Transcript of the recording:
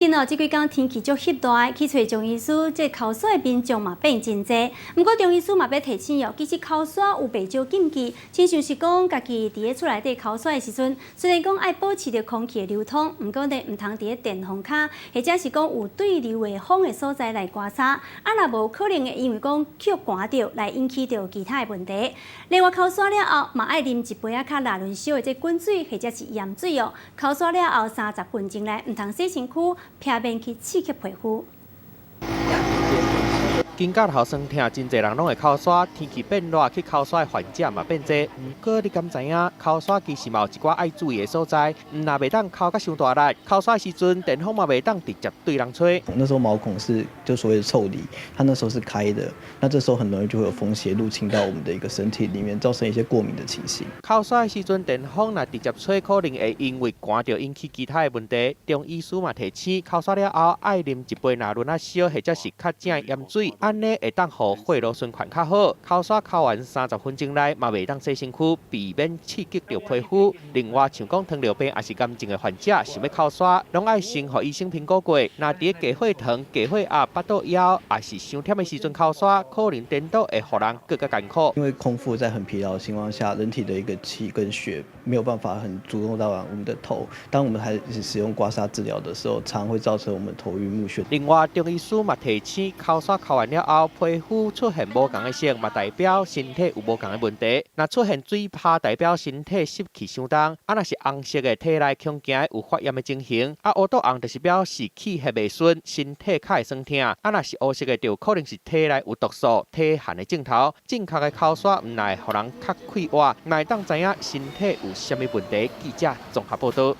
近哦，這幾工天氣足翕熱，去揣中醫師，這哭痧的民眾嘛變真濟。毋過中醫師嘛欲提醒哦，其實哭痧有袂少禁忌，親像是講家己佇咧厝內底哭痧的時陣，雖然講愛保持著空氣的流通，毋過呢，毋通佇咧電風跤，或者是講有對流的風的所在來刮痧。啊，若無可能會因為講予寒著來引起著其他的問題。另外，哭痧了後嘛愛啉一杯仔較熱潤燒的這滾水或者是鹽水哦。哭痧了後30分鐘內毋通洗身軀，避免去刺激皮膚。肩胛頭酸疼，真濟人攏會哭痧。天氣變熱，去哭痧的患者嘛變濟。毋過你敢知影，哭痧其實嘛有一寡愛注意的所在。毋但袂當哭甲傷大力，哭痧時陣電風嘛袂當直接對人吹。那時候毛孔是就所謂的腠理，它那時候是開的，那這時候很容易就會有風邪入侵到我們的一個身體裡面，造成一些過敏的情形。哭痧的時陣，電風若直接吹，可能會因為寒著引起其他的問題。中醫師嘛提醒，哭痧了後愛啉一杯熱潤仔燒，或者是較正的鹽水，按呢會當予血路循環較好。哭痧哭完30分鐘內嘛袂當洗身軀，避免刺激著皮膚。另外，像講糖尿病抑是癌症的患者，想欲哭痧，攏愛先予醫生評估過。若佇咧低血糖、低血壓、腹肚枵，抑是傷忝的時陣哭痧，可能顛倒會予人閣較艱苦。因為空腹在很疲勞的情況下，人體的一個氣跟血沒有辦法很主動到我們的頭。當我們還是使用刮痧治療的時候，常會造成我們頭暈目眩。另外，中醫師嘛提醒，哭痧哭完了後，皮膚出現無仝的色，嘛代表身體有無仝的問題。若出現水泡，代表身體濕氣傷重；啊，若是紅色的，體內恐驚有發炎的情形。啊，烏肚紅就是表示氣血袂順，身體較會酸疼。啊，若是烏色的，就可能是體內有毒素、體寒的症頭。正確的哭痧，毋但會予人較快活，嘛會當知影身體有啥物問題。記者綜合報導。